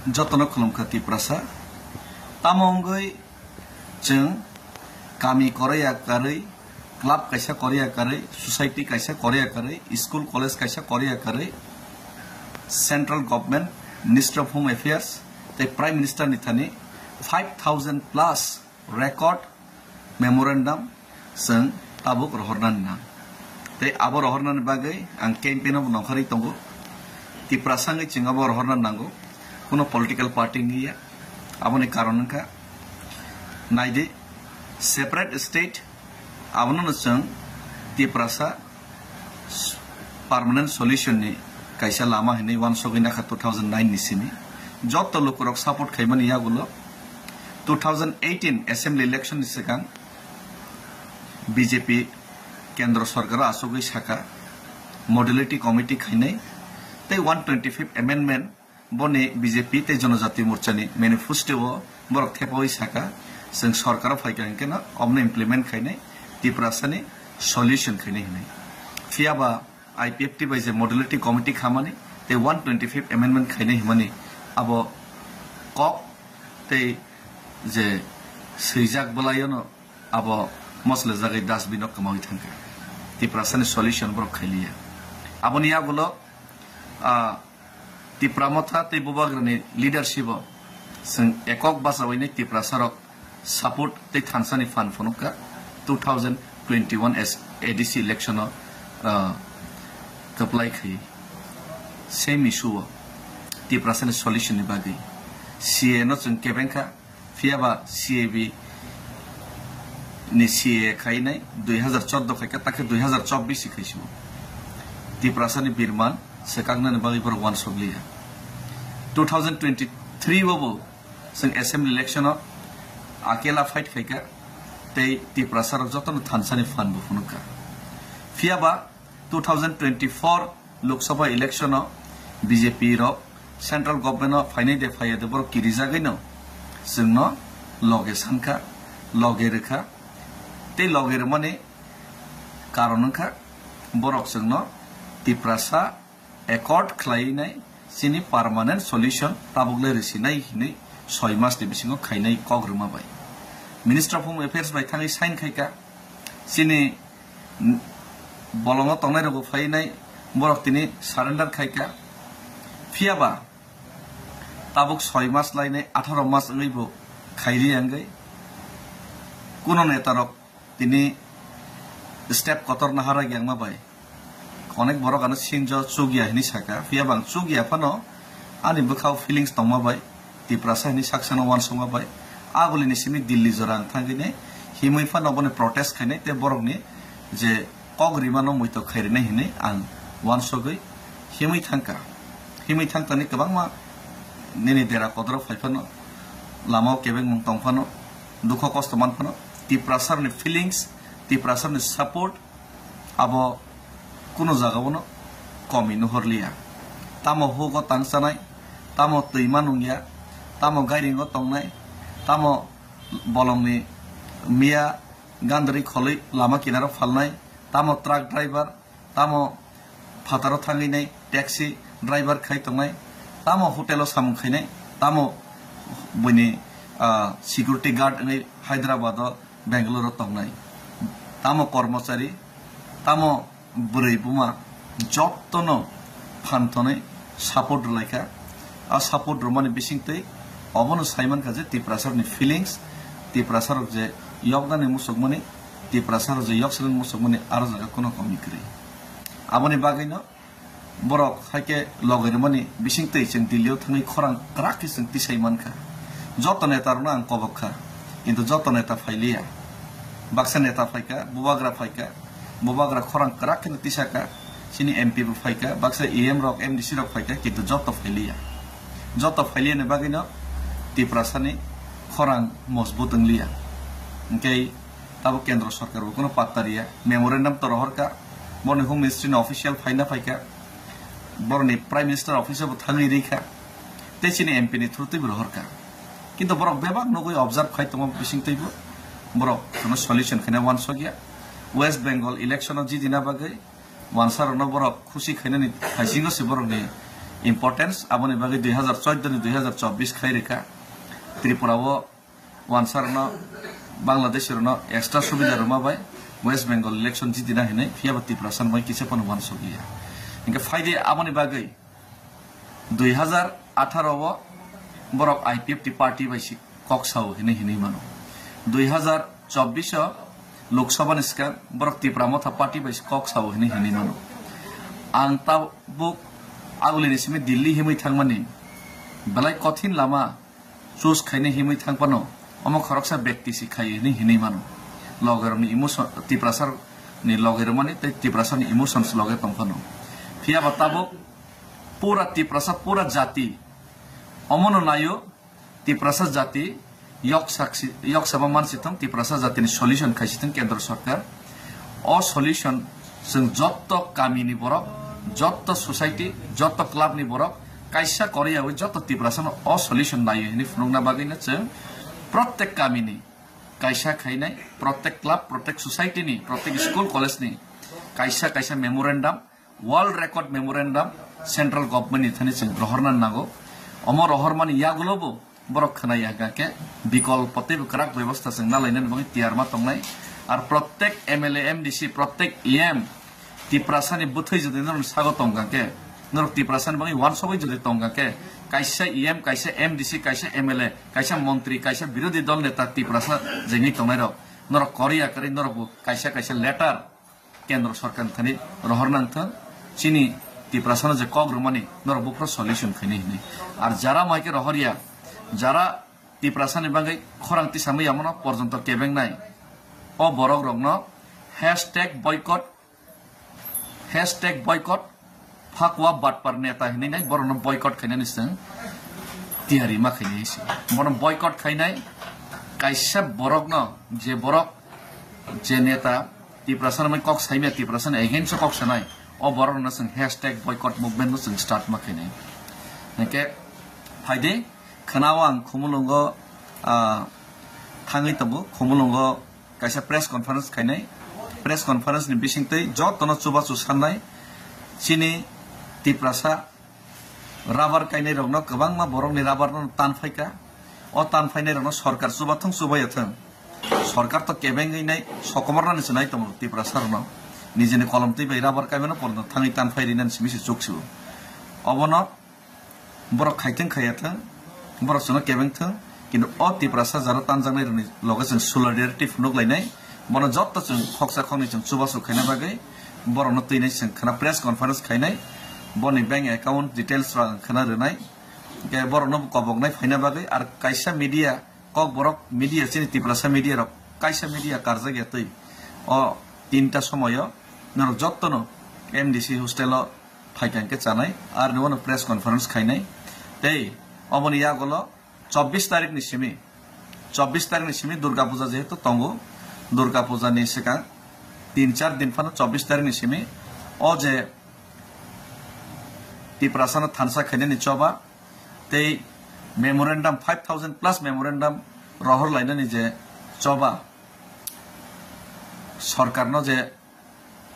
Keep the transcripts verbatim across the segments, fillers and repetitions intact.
Jotono khulumkha Tiprasa. Tamo wngwi chwng kami koroi ya karwi, club kaisa koroi ya karwi, society kaisa koroi ya karwi, school college kaisa koroi ya karwi, Central Government, Ministry of Home Affairs tei Prime Minister ni thani five thousand plus record memorandum chwng tabuk rohornani nang. Tei abo rohornani bagwi ang campaign-o bo nongkhorwi tongo. Tiprasa wngwi chwng abo rohorna nango, kuno political party wngya. Aboni karon wngkha, naidi, separate state, abono chwng Tiprasa permanent solution ni kaisa lama hinwi uansugwi nakha two thousand nine ni simi. Joto lukurok support khaimani yagulo two thousand eighteen assembly election ni swkang B J P kendro sorkaro achugwi saka modality committee khainai tei one twenty-fifth amendment boni B J P tei Jonojati Morchani manifesto-o borok thepawi saka, chwng sorkaro phaikha hinkhe no obono implement khainai, Tiprasani solution khainai hinwi. Phiyaba I P F T bai je modality committee khamani tei one twenty-fifth amendment khainai himani abo kok tei je swijak bwlaiono abo moslejagwi dustbin-o kwmawi thangkha. Tiprasani solution borok khailiya. Aboni yagulo, ah, Tipra Motha tei Bubagrani leadership-o chwng ekok bachawi nai Tiprasarok support tei thansani phan phunukha two thousand twenty-one as A D C election-o, ah, kwplai khai. Same issue-o Tiprasani solution-ni bagwi C A A no chwng kebengkha. Phiyaba C A B ni C A A khainai dui hazar chordo khaikha, takhe dui hazar chobbish khaisimo. Tiprasani birman swkaknani bagwi borok uansukliya. Two thousand twenty-three o bo chwng assembly election-o akela fight khaikha tei Tiprasarok jotono thansani phan bo phunukha. Phiyaba two thousand twenty-four Lok Sabha election-o B J P rok central government-o phainai de phaiya de borok kirijagwino chwngno loge sankha, loge rwkha. Tei loge rwmani karon wngkha borok chwngno Tiprasa accord khlainai chini permanent solution tabukle rwsinai hinwi soi masni bisingo khainai kok rwma bai. Minister of Home Affairs bai thangwi sign khaikha. Chini bolongo tongnai rokbo phainai borok tini surrender khaikha. Phiyaba tabuk soi mas lainai atharo mas wngwi bo khailiya wngwi kuno netarok tini step kotor naharagya wngma bai. Onek borok ano sinjo chukya hinwi saka, phiyaba ang chukya phano ani bwkhao feelings tongma bai, Tiprasa hinwi saksano uansukma bai, agulini simi Delhi jora ang thangwi nai himwi phano boni protest khainai tei borokni je kok rimano muitok khai rinai hinwi ang uansugwi himwi thangkha. Himwi thangtani kwbangma nini dera kodro phai phano, lamao kebengmung tong phano, dukho kosto man phano, Tiprasarni feelings, Tiprasarni support, abo kuno jagao no komi nuhorliya. Tamo hugo tangsanai, tamo twima nungya, tamo gairingo tongnai, tamo bolongni miya gandri kholwi lama kinaro phalnai, tamo truck driver, tamo phataro thangwi nai taxi driver khai tongnai, tamo hotel o samung khainai, tamo buini, ah, security guard wngwi Hyderabad o, Bangalore o tongnai, tamo kormochari, tamo bwrwi buma, jottono phan tonwi support rwlaikha. A support rwmani bisingtwi obono saimankha je Tiprasarokni feelings, Tiprasarok je yoknani muchukmani, Tiprasarok je yoksrwngni muchukmani aro jaga kuno komi kwrwi. Aboni bagwino borok haikhe loge rwmani bisingtwi chwng Delhi o thangwi khorang kwrak khe chwng tisai mankha. Joto neta rokno ang kobok kha, kintu joto neta phailiya. Baksa neta phaikha, bubagra phaikha, bubagra khorang kwrak kheno tisaka, chini M P bo phaikha, baksa E M rok, M D C rok phaikha, kintu joto phailiya. Joto phailiyani bagwino Tiprasani khorang mojbut wngliya. Hwnkhe tabuk kendro sorkar bo kuno patta riya, memorandum to rohorkha, boni Home Ministry ni official phaina phaikha, boroni Prime Minister office o bo thangwi rikha, tei chini M P ni through twi bo rohorkha. Kintu borok bebak nugwi observe khai tongo bisingtwi bo, borok kuno solution khaina uansukya. West Bengal election o jidina bagwi wansarokno borok khusi khainani haisingo se borokni importance, aboni bagwi dui hazar chordo ni dui hazar chobbish khai rikha. Tripura o wansarno, Bangladesh rokno extra subida rwma bai West Bengal election jitina hinwi, phiyaba Tiprasa bai kisa phano wansok ya. Hinkhe phaidi aboni bagwi dui hazar atharo o borok I P F T party bai si kok sao hinwi hinwi mano. Dui hazar chobbish o Lok Sabha ni swkang borok Tipra Motha party bai si kok sao hinwi hinwi mano. Ang tabuk agulini simi Delhi himwi thangmani belai kothin lama choose khainai himwi thang phano omo khoroksa bekti si khai hinwi hinwi mano. Logerokni emotion, Tiprasa ni loge rwmani tei Tiprasa ni emotions loge tong phano. Phiyaba tabuk pura Tiprasa, pura jati omono naio, Tiprasa jati yok saksi, yok saba mansi thung, Tiprasa jatini solution khaisi thung kendro sorkar. O solution chwng jotto kamini borok, jotto society, jotto club ni borok kaisa koriyawi jotto Tiprasano o solution naio hinwi phunukna bagwino chwng protek kamini kaisa khainai, protek club, protek society ni, protek school college ni kaisa kaisa memorandum, world record memorandum central government ni thani chwng rohorna nango. Omo rohormani yagulo bo borok khwnaya hwnkha khe bikolpo tei kwrak bebosta chwng nalainani bagwi tiyar ma tongnai. Ar protek M L A, M D C, protek E M Tiprasa ni bwthwi jodi norok sago tongkha khe, norok Tiprasa ni bagwi wansogwi jodi tongkha khe, kaisa E M, kaisa M D C, kaisa M L A, kaisa montri, kaisa birodhi dol neta Tiprasa jengwi tongnai rok, norok koriya kwrwi norok bo kaisa kaisa letter kendro sorkar ni thani rohor nang thang, chini Tiprasa no je kok rwmani norok buphuru solution khainai hinwi. Ar jara mai khe rohor ya, jara Tiprasa ni bagwi khorang tisamwi yamono porjonto kebengnai, o borok rokno hashtag boycott, hashtag boycott, phakwa batpar neta hinwi nai borokno boycott khainani chwng tiyari ma khainai se. Bono boycott khainai kaisa borokno, je borok, je neta Tiprasa ni kok saimya, Tiprasa ni against o kok sanai, o borok rokno chwng hashtag boycott movement no chwng start ma khainai. Hwnkhe phaidi khwnao ang Khumulwngo, ah, thangwi tongo, Khumulwngo kaisa press conference khainai. Press conference ni bisingtwi jotono chubachu sannai chini Tiprasa rubber kainai rokno, kwbangma borokni rubber no tan phaika. O tan phainai rokno sorkar chubathung chubaiyathung. Sorkar to kebengwi nai sokomornani se nai tongo Tiprasa rokno. Nijini kolom twi bai rubber kaimano porno thangwi tan phai rinani simi se chuk sio. Obono borok khaithung khaiyathung, borok chwngno kebengthung, kintu o Tiprasa jaro tanjaknai rokni loge chwng solidarity phunuk lainai. Bono jotto chwng khoksa khoknwi chwng chubachu khaina bagwi borokno twinai chwng khna press conference khainai. Boni bank account details rok ang khna rwnai. Hwnkhe borokno bo koboknai phaina bagwi, ar kaisa media, kokborok media, chini Tiprasa media rok kaisa media karjak ya twi o tinta somoyo norok jottono M D C hostel o phaikha hwnkhe chanai, ar ni uano press conference khainai. Tei oboni yagulo chobbish tarik ni simi, chobbish tarik ni simi Durga Puja jehetu tongo, Durga Puja ni swkang tin char din phano chobbish tarik ni simi o je Tiprasano thansa khainani choba tei memorandum, five thousand plus memorandum rohor lainani je choba, sorkarno je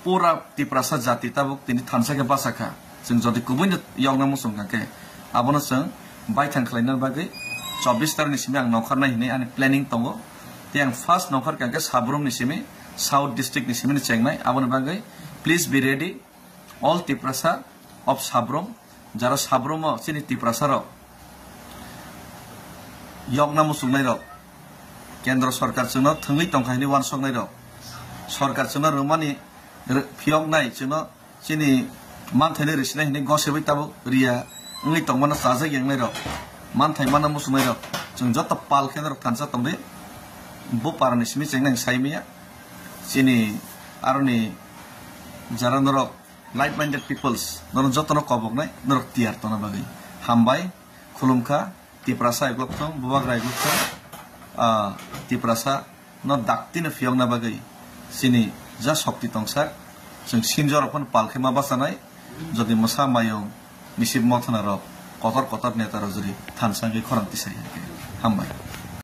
pura Tiprasa jati tabuk tini thansa khe bachakha. Chwng jodi kubuino yokna muchung kha khe, abono chwng baithang khlaina bagwi chobbish tarikni simi ang nongkhornai hinwi ani planning tongo. Tei ang first nongkhor kha khe Sabrum ni simi, South District ni simi ni chengnai. Aboni bagwi please be ready, all Tiprasa of Sabrum, jara Sabrum o chini Tiprasa rok yokna muchungnai rok, Kendro Sorkar chwngno thwngwi tongkha hinwi uansuknai rok, Sorkar chwngno rwmani rw-, phiyoknai, chwngno chini manthaino rwsinai hinwi gosebwi tabuk riya wngwi tongmano chajak yangnai rok, manthai mana muchungnai rok, chwng joto pal khe norok thansa tongdi. Bo parani simi chengna ang saimaya, chini aroni jara norok like-minded peoples, norok jotono koboknai, norok tiyar tongna bagwi. Hambai, khulumkha, Tiprasa eglokthong, Bubagra eglokthong, ah, Tiprasa no daktino phiyokna bagwi chini ja shokti tongsak, chwng sinjorok phano pal khe ma bachanai, jodi mwsa mayung, misip mothana rok, kotor kotor neta rok jodi thansa wngwi khorang tisai hwnkhe. Hambai.